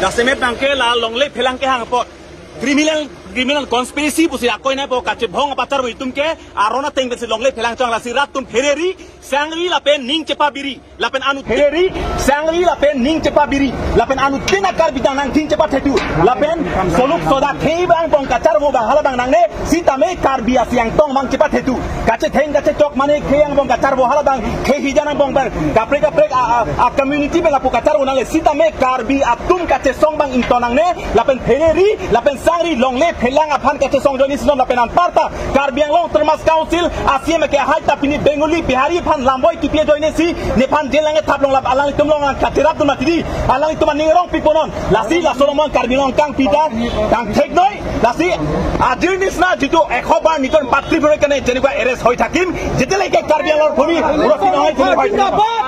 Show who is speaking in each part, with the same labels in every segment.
Speaker 1: Laseme bangke la longle phelang ke hang pot criminal conspiracy pusi akoi na po kache bhong pacar bo itum ke arona teng besi longle phelang chang la sirat tum phereri sangri lapen ning chepa biri lapen anu phereri sangri lapen ning chepa biri lapen anu tina kar bidang nang thing chepa thetu lapen soluk soda thei bang bong kachar bo ba hala bang nang ne sitame kar bi asiang tong mang chepa thetu kache theng kache tok mane kheyang bong kachar bo hala bang khe hijana bong bang kapre kapre a community bela po kachar onale sitame kar bi atum kache song bang intonang ne lapen phereri lapen sangri longle phelang aphan kache song joni sinom lapen an parta Karbi Anglong Autonomous Council asiem ke haita pini Bengali Bihari phan lamboi kipie joine si nephan jelange thaplong lap alang tumlong katirap tum matidi alang tuma ningrong piponon lasi la Solomon Karbi Anglong kang pita kang thek noi lasi আজিৰ নিচিনা যিটো 100 বাৰ নিজৰ মাতৃভূমিৰ কাৰণে যেনেকুৱা arrest হৈ থাকিম যেতিয়ালৈকে কাৰ্বি আংলঙৰ ভূমি সুৰক্ষিত নহয়।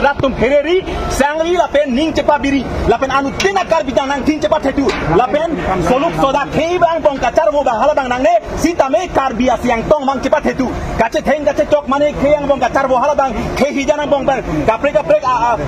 Speaker 1: Ratum phereri sangri lapen ning chepa biri lapen anu tina kar bidang nang thing chepa thetu lapen soluk soda thei bang bong kachar bo ba hala bang nang ne sitame karbi asiang tong mang chepa thetu kache theng kache tok mane kheyang bong kachar bo hala bang khe hijana bong bang kapre kapre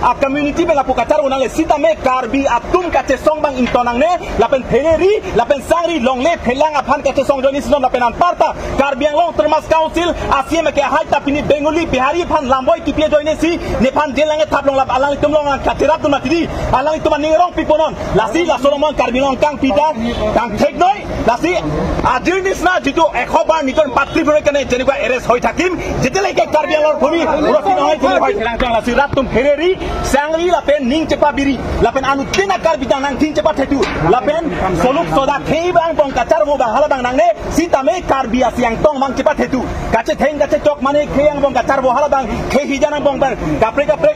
Speaker 1: a community bela po kachar onale sitame karbi atum kache song bang intonang ne lapen phereri lapen sangri longle phelang aphan kache song joni sinom lapen an parta Karbi Anglong Autonomous Council asiem ke haita pini Bengali Bihari phan lamboi kipie joine si nephan jelange thaplong lap alang tumlong katirap tum matidi alang tuma ningrong piponon lasi la Solomon Karbi Anglong kang pita kang thek noi lasi আজিৰ নিচিনা যিটো 100 বাৰ নিজৰ মাতৃভূমিৰ কাৰণে যেনেকুৱা arrest হৈ থাকিম যেতিয়ালৈকে কাৰ্বি আংলঙৰ ভূমি সুৰক্ষিত নহয়। Lasi ratum phereri sangri lapen ning chepa biri lapen anu tina kar bidang nang thing chepa thetu lapen soluk soda thei bang bong kachar bo ba hala bang nang ne sitame karbi asiang tong mang chepa thetu kache theng kache tok mane kheyang bong kachar bo hala bang khe hijana bong bang kapre kapre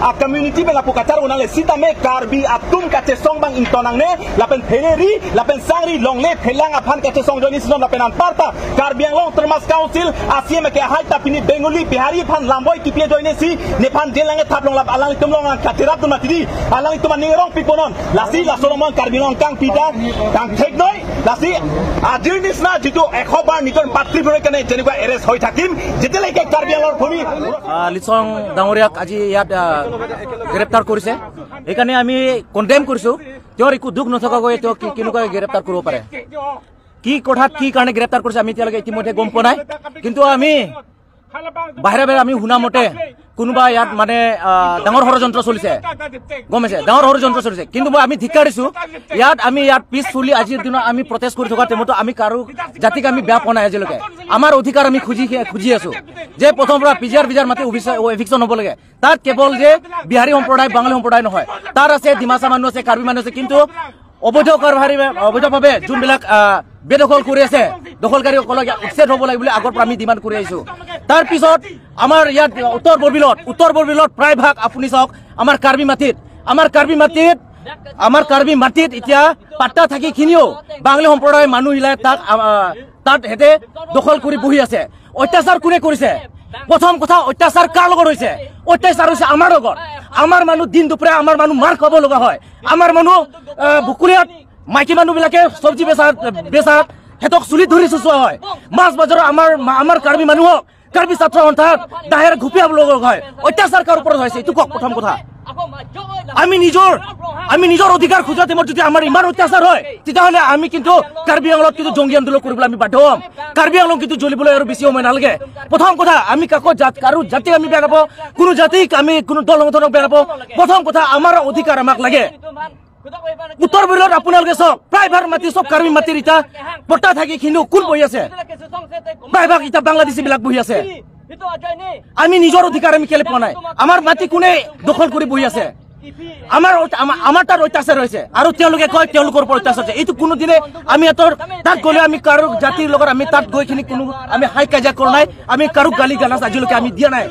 Speaker 1: a community bela po kachar onale sitame karbi atum kache song bang intonang ne lapen phereri lapen sangri longle phelang aphan kache song joni sinom lapen an parta Karbi Anglong Autonomous Council asiem ke haita pini Bengali Bihari phan lamboi kipie joine si nephan jelange thaplong lap alang tumlong katirap tum matidi alang tuma ningrong piponon lasi la Solomon Karbi Anglong kang pita kang thek noi lasi আজিৰ নিচিনা যিটো 100 বাৰ নিজৰ মাতৃভূমিৰ কাৰণে যেনেকুৱা arrest হৈ থাকিম যেতিয়ালৈকে কাৰ্বি আংলঙৰ ভূমি
Speaker 2: লিচং ডাঙৰীয়াক আজি ইয়াত গ্ৰেপ্তাৰ কৰিছে, সেইকাৰণে আমি কণ্ডেম কৰিছোঁ। তেওঁৰ একো দুখ নথকাকৈ তেওঁক কেনেকুৱা গ্ৰেপ্তাৰ কৰিব পাৰে, কি কথাত কি কাৰণে গ্ৰেপ্তাৰ কৰিছে আমি এতিয়ালৈকে ইতিমধ্যে গম পোৱা নাই। কিন্তু আমি বাহিৰে বাহিৰে আমি শুনা মতে কোনোবা ইয়াত মানে ডাঙৰ ষড়যন্ত্ৰ চলিছে, গম পাইছে, ডাঙৰ ষড়যন্ত্ৰ চলিছে। কিন্তু মই আমি ধিক্কাৰ দিছোঁ, ইয়াত আমি ইয়াত পিছফুলি আজিৰ দিনত আমি প্ৰটেষ্ট কৰি থকা টাইমতো আমি কাৰো জাতিক আমি বেয়া পোৱা নাই আজিলৈকে। আমাৰ অধিকাৰ আমি খুজি আছোঁ যে প্ৰথমৰ পৰা পিজিআৰ বিজাৰ মাটি এভিকশ্যন হ'ব লাগে। তাত কেৱল যে বিহাৰী সম্প্ৰদায় বাঙালী সম্প্ৰদায় নহয়, তাত আছে ডিমাচা মানুহ আছে, কাৰ্বি মানুহ আছে। কিন্তু অবৈধ কাৰবাৰী অবৈধভাৱে যোনবিলাক বেদখল কৰি আছে, দখলকাৰীসকলক উচ্ছেদ হ'ব লাগে বুলি আগৰ পৰা আমি ডিমাণ্ড কৰি আহিছোঁ। তাৰপিছত আমাৰ ইয়াত উত্তৰ বৰবিলত প্ৰায়ভাগ আপুনি চাওক আমাৰ কাৰ্বি মাটিত এতিয়া পাট্টা থাকিখিনিও বাঙালী সম্প্ৰদায়ৰ মানুহবিলাক তাত হেঁতে দখল কৰি বহি আছে। অত্যাচাৰ কোনে কৰিছে? প্ৰথম কথা অত্যাচাৰ কাৰ লগত হৈছে? অত্যাচাৰ হৈছে আমাৰ লগত। আমাৰ মানুহ দিন দুপৰীয়া আমাৰ মানুহ মাৰ খাব লগা হয়। আমাৰ মানুহ বুকুলীয়াত মাইকী মানুহবিলাকে চব্জি বেচাত সিহঁতক চুলি ধৰি চুচোৱা হয়। মাছ বজাৰত আমাৰ কাৰ্বি মানুহক কাৰ্বি ছাত্ৰ সন্থাক দাহেৰে ঘুপিয়াব লগা হয়। অত্যাচাৰ কাৰ ওপৰত হৈছে এইটো কওক প্ৰথম কথা। আমি নিজৰ অধিকাৰ খোজা টাইমত যদি আমাৰ ইমান অত্যাচাৰ হয়, তেতিয়াহ'লে আমি কিন্তু কাৰ্বি আংলঙত কিন্তু জংগী আন্দোলন কৰিবলৈ আমি বাধ্য হ'ম। কাৰ্বি আংলং কিন্তু জ্বলিবলৈ আৰু বেছি সময় নালাগে। প্ৰথম কথা আমি কাকো কাৰো জাতিক আমি বেয়া নাপাওঁ, কোনো জাতিক আমি কোনো দল সংগঠনক বেয়া নাপাওঁ। প্ৰথম কথা আমাৰ অধিকাৰ আমাক লাগে। উত্তৰ বৰবিলত আপোনালোকে চাওক প্ৰায়ভাগ মাটি চব কাৰ্বি মাটিৰ এতিয়া পট্টা থাকি কিন্তু কোন বহি আছে? প্ৰায়ভাগ এতিয়া বাংলাদেশী বিলাক বহি আছে। আমি নিজৰ অধিকাৰ আমি কেলে পোৱা নাই? আমাৰ মাটি কোনে দখল কৰি বহি আছে? আমাৰ তাত অত্যাচাৰ হৈছে আৰু তেওঁলোকে কয় তেওঁলোকৰ ওপৰত অত্যাচাৰ হৈছে। এইটো কোনোদিনে আমি তাত গ'লে আমি কাৰো জাতিৰ লগত আমি তাত গৈ খিনি কোনো আমি হাই কাজিয়া কৰা নাই, আমি কাৰো গালি গালাজ আজিলৈকে আমি দিয়া নাই।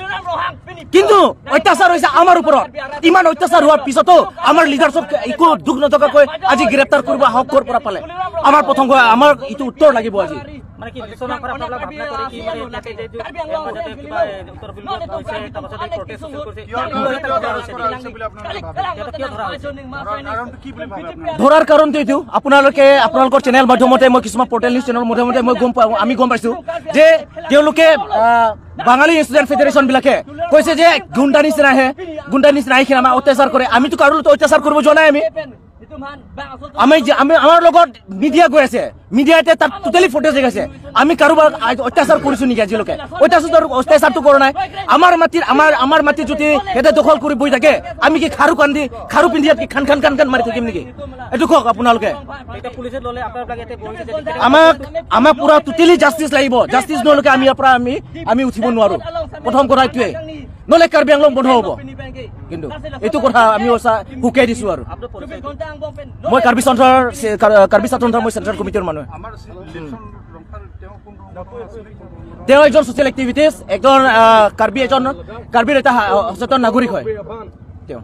Speaker 2: কিন্তু অত্যাচাৰ হৈছে আমাৰ ওপৰত। ইমান অত্যাচাৰ হোৱাৰ পিছতো আমাৰ লিডাৰছক একো দুখ নথকাকৈ আজি গ্ৰেপ্তাৰ কৰিব সাহস ক'ৰ পৰা পালে? আমাৰ প্ৰথম আমাৰ এইটো উত্তৰ লাগিব আজি। ধৰাৰ কাৰণটো এইটো, আপোনালোকে আপোনালোকৰ চেনেল মাধ্যমতে, মই কিছুমান পৰ্টেল নিউজ চেনেলৰ মাধ্যমতে মই গম পাওঁ, আমি গম পাইছো যে তেওঁলোকে বাঙালী ষ্টুডেণ্ট ফেডাৰেশ্যন বিলাকে কৈছে যে গুণ্ডা নিচিনা আহে, গুণ্ডা নিচিনা আহি আমাক অত্যাচাৰ কৰে। আমিতো কাৰো অত্যাচাৰ কৰিব যোৱা নাই। আমি আমি আমি আমাৰ লগত মিডিয়া গৈ আছে, মিডিয়াতে তাত টোটেলি ফুটেজ দেখাইছে। আমি কাৰোবাৰ অত্যাচাৰ কৰিছো নেকি আজিলৈকে? অত্যাচাৰটো কৰা নাই। আমাৰ মাটিৰ আমাৰ মাটিত যদি সিহঁতে দখল কৰি বহি থাকে, আমি কি খাৰু কান্দি খাৰু পিন্ধি কি খান খান খান খান মাৰি থাকিম নেকি? এইটো কওক আপোনালোকে। আমাক পুৰা টোটেলি জাষ্টিচ লাগিব। জাষ্টিচ নহ'লে আমি ইয়াৰ পৰা আমি উঠিব নোৱাৰো। প্ৰথম কথা এইটোৱে, নহ'লে কাৰ্বি আংলং বন্ধ হ'ব। কিন্তু এইটো কথা আমি শুকাই দিছো। আৰু মই কাৰ্বি সন্থাৰ, কাৰ্বি ছাত্ৰ সন্থাৰ মই চেণ্ট্ৰেল কমিটিৰ মানুহ। তেওঁ এজন ছচিয়েল এক্টিভিটিছ, এজন কাৰ্বি, এজন কাৰ্বিৰ এটা সচেতন নাগৰিক হয় তেওঁ।